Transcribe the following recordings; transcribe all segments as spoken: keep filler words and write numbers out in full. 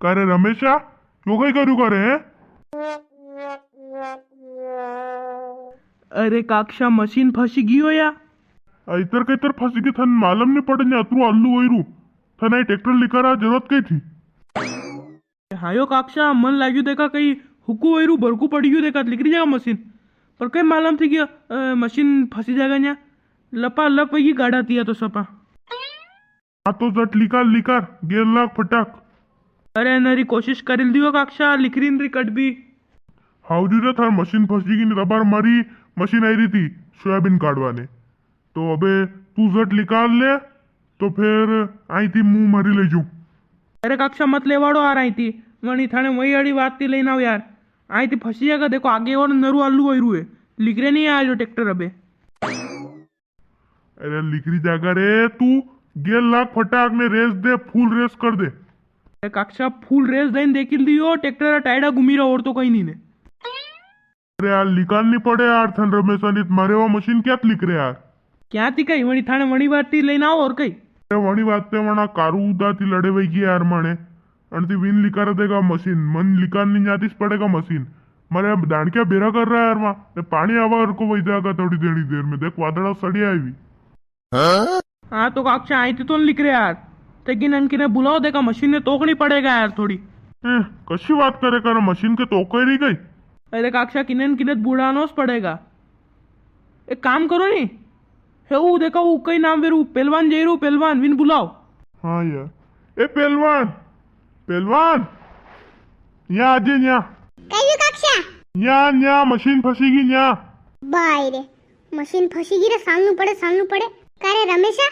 का रे रमेशा, यो कई कर्यु का रे, हैं? अरे काक्षा, मशीन फंसी गई हो या? अ, इतर के इतर फंसी गई, थन मालूम नी पड़े ने अतरू आलू वईरू। थन आई ट्रैक्टर लिकारा जरूरत कई थी? हाँ यो काक्षा, मन लाग्यू देखा कई हुकू वईरू, भरकू पड़ी गयू देखा, लिकरी जागा मशीन। पर कई मालूम थी गया, अ, मशीन फंसी जागा न्या। लपा लप वई गाड़ा तिया तो सपा। हाँ तो जट लिकार, लिकार, गेल लाग फटाक। अरे नरी कोशिश करिल दियो काक्षा, लिकरी नी री कट भी। हाउ जी रे, थार मशीन फंसी गई नी, रबार मारी मशीन आई री थी सोयाबीन काटवा ने। तो अबे तू जट लिकार ले, तो फिर आई थी मुंह मारी ले जूं। अरे काक्षा मत लेवाड़ो यार आई थी, वणी थाने वई आड़ी बात थी लेना यार। आई थी फंसी जागा, देखो आगे और नरू आलू वईरू है, लिकरे नी आ जो ट्रैक्टर अबे। अरे लिकरी जागा रे, तू गेल लाग फटाक ने रेस दे, फुल रेस कर दे। अरे काक्षा फुल रेस दईन देखिल दियो, ट्रैक्टर रा टायड़ा घूमी रा और तो कई नी ने। अरे यार लिकान नी पड़े यार, थन रमेशा नी तो मारे वा मशीन क्या लिकरे यार। क्या थी कई वणी थाने वणी बात थी लेना और कई। अरे वणी बात ते वणा कारू उदा थी लड़े वई गई यार माने। अन ती विन लिकार देगा मशीन, मन लिकार नी जाती पड़ेगा मशीन। मारे अब दाणक्या बेरा कर रहा है यार, मां ने पानी आवा को वही जाएगा थोड़ी देरी देर में, देख वादड़ा सड़िया है भी। हाँ तो काक्षा आई थी तो लिकरे यार, ते किने किने बुलाओ देखा, मशीन ने तोकनी पड़ेगा यार थोड़ी। ए, कशी बात करे कर, मशीन के तोके रही गई। अरे काक्षा किने न किने बुलानो स पड़ेगा। एक काम करो नी, हे वो देखा वो कई नाम वेरू, पहलवान जई रू, पहलवान विन बुलाओ। हाँ यार, ए पहलवान, पहलवान, या आजे या। कई काक्षा? या, या मशीन फंसी गई या। बाय रे, मशीन फंसी गई रे, सालनू पड़े, सालनू पड़े। का रे रमेशा,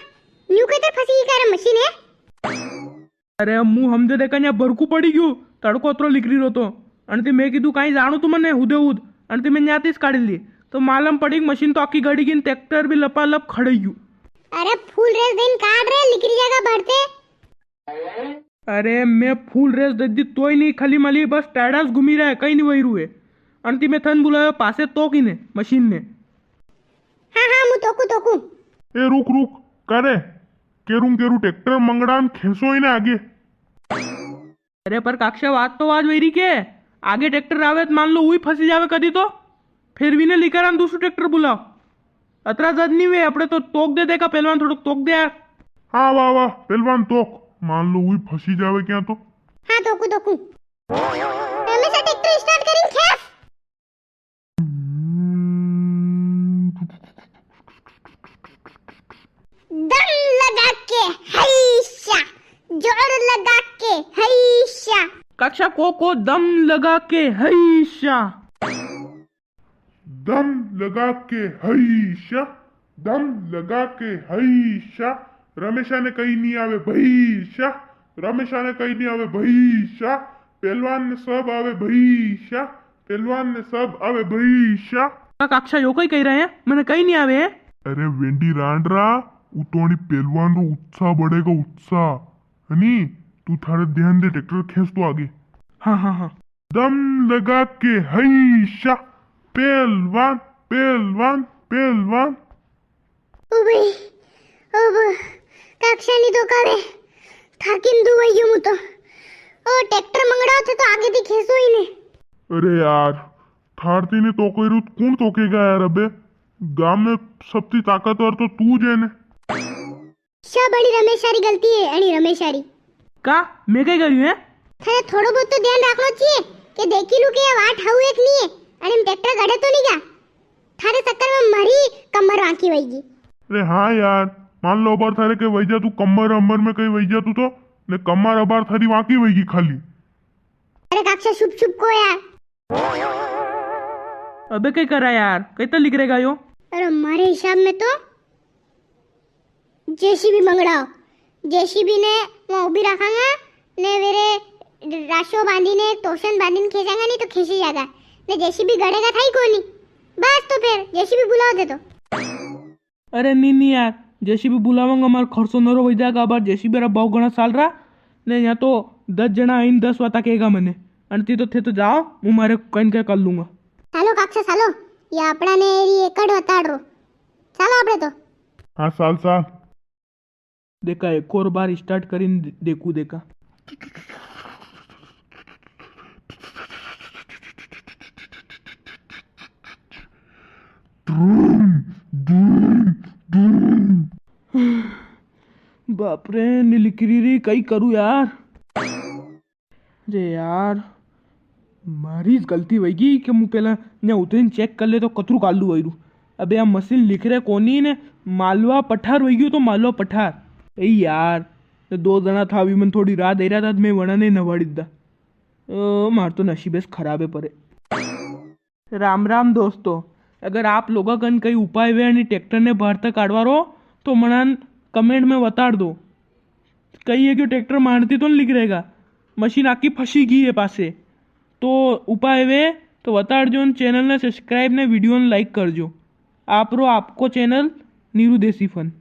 न्यू कई तर फंसी गई का रे मशीन है? अरे, मु हमजे देखा न्या भरकू पड़ी गयो, तड़को अतरो लिकरी रो तो। अणती मैं कीधु, "काई जाणू तू मने हुदे हुद।" अणती मैं न्यातीस काढ़ी ली, तो मालूम पड़ी कि मशीन तो आखी गड़ी गई, ट्रैक्टर भी लपालप खड़े गयो। अरे, फुल रेस दिन काट रे, लिकरी जागा भरते। अरे, मैं फुल रेस दे दी, तोय नी, खाली माली बस टायडास घूमी रहा है, कई नी वही रुए। अणती मैं थन बुलायो, पासे तोक इने, मशीन ने। हाँ, हाँ, मु तोकू, तोकू। ए, रुक, रुक, का रे? केरू केरू ट्रैक्टर मंगड़ा न खेसो इने आगे। अरे पर काक्षा, बात तो वाज वई री के आगे ट्रैक्टर आवे तो मान लो उई फंसी जावे कदी तो, फिर वीने लिकरान दूसरो ट्रैक्टर बुलाओ। अतरा जद नी वे, अपने तो तोक दे देखा पहलवान, थोड़ो तोक दे यार। हाँ वाह वाह पहलवान तोक, मान लो उई फंसी जावे क्या तो। हाँ तोकू तोकू। रमेशा ट्रैक्टर स्टार्ट करीन खेस। दम लगा के हैशा, जोर लगा के हैशा। काक्षा को को दम लगा के हैशा। दम लगा के हैशा, दम लगा के हैशा। रमेशा ने कई नी आवे भईशा, रमेशा ने कई नी आवे भईशा। पहलवान ने सब आवे भईशा, पहलवान ने सब आवे भईशा। का काक्षा यो कई कही रहे हैं, मने कई नी आवे है। अरे वेंडी रांडरा, उतोनी पहलवान रो उत्साह बढ़ेगा, उत्साह। हनी, तू थारे ध्यान दे, ट्रैक्टर खेंच तो आगे। हाँ, हाँ, हाँ। दम लगा के हैशा, पहलवान, पहलवान, पहलवान। ओ भाई, ओ ब-, काक्षा नी तो कावे, थाकिन दुवई गयो मु तो। ओ ट्रैक्टर मंगड़ाओ थे तो आगे थी खेसो ही ने। अरे यार, थारती ने तो कोई रुत कौन तोकेगा यार अबे? गांव में सबती ताकतवर तो तू ज है ने। सब अणी रमेशा री गलती है, अणी रमेशा री। का? मैं कई कर्यु है? थारे थोड़ो बहुत तो ध्यान राखणो चइजे के देखी लू के या वाट हाउ है के नी है, अणी में ट्रैक्टर गड़े तो नी गा। थारे चक्कर में मारी कमर वांकी वईगी। अरे हाँ यार, मान लो अबार थारे के वई जा तू कमर अमर में कई वई जा तू तो, ने कमर अबार थारी वांकी वईगी खाली। अरे काक्षा शुभ शुभ को यार। अबे कई करा यार, कई तो लिकरेगा यो। अरे मारे हिसाब में तो जेसीबी मंगड़ाओ। जेसीबी ने वहाँ उबी रखांगा, ने वेरे राशो बांधी ने, तोशन बांधी ने खेंचांगा, नी तो खेंची जागा। ने जेसीबी गड़ेगा था ही कोनी। बस तो फिर जेसीबी बुलाओ दे तो। अरे नी, नी यार, जेसीबी बुलावांगा, मारो खर्चो नरो वई जागा। अबार जेसीबी रा भाव घणा साल रा, ने यहाँ तो दस जणा आईन दस वाता केगा मने। अन ती तो थे तो जाओ, मु मारे कई न कई कर लूंगा। चालो काक्षा, चालो, या अपना ने री एकड़ वताड़ रो। चालो आपड़े तो। हाँ, साल, साल। देखा, एक और बार स्टार्ट करीन दे-, देखू देखा। बाप रे, नी लिकरी री, कई करूँ यार। अरे यार, मारी ज गलती वईगी कि मु पेला न्या उतरीन चेक कर ले तो कतरू कालू वई रू। अबे आ मशीन लिकरे कोनी ने, मालवा पठार वई गयो तो मालवा पठार। ए यार, ने दो जणा था, अभी मन थोड़ी राह दे रहा था, मैं वणा ने नवाड़ी दा। ओ, मार तो नसीब ज खराब है परे। राम राम दोस्तों, अगर आप लोगा कन कई उपाय वे अणी ट्रैक्टर ने बाहर तक काढ़वा रो, तो मनान कमेंट में वताड़ दो। कई है कि ट्रैक्टर मारती तो नी लिकरेगा, मशीन आकी फंसी गई है पासे। तो उपाय वे तो वताड़ जो, चैनल ने सब्सक्राइब ने वीडियो ने लाइक कर जो। आप रो आपको चैनल नीरू देसी फन।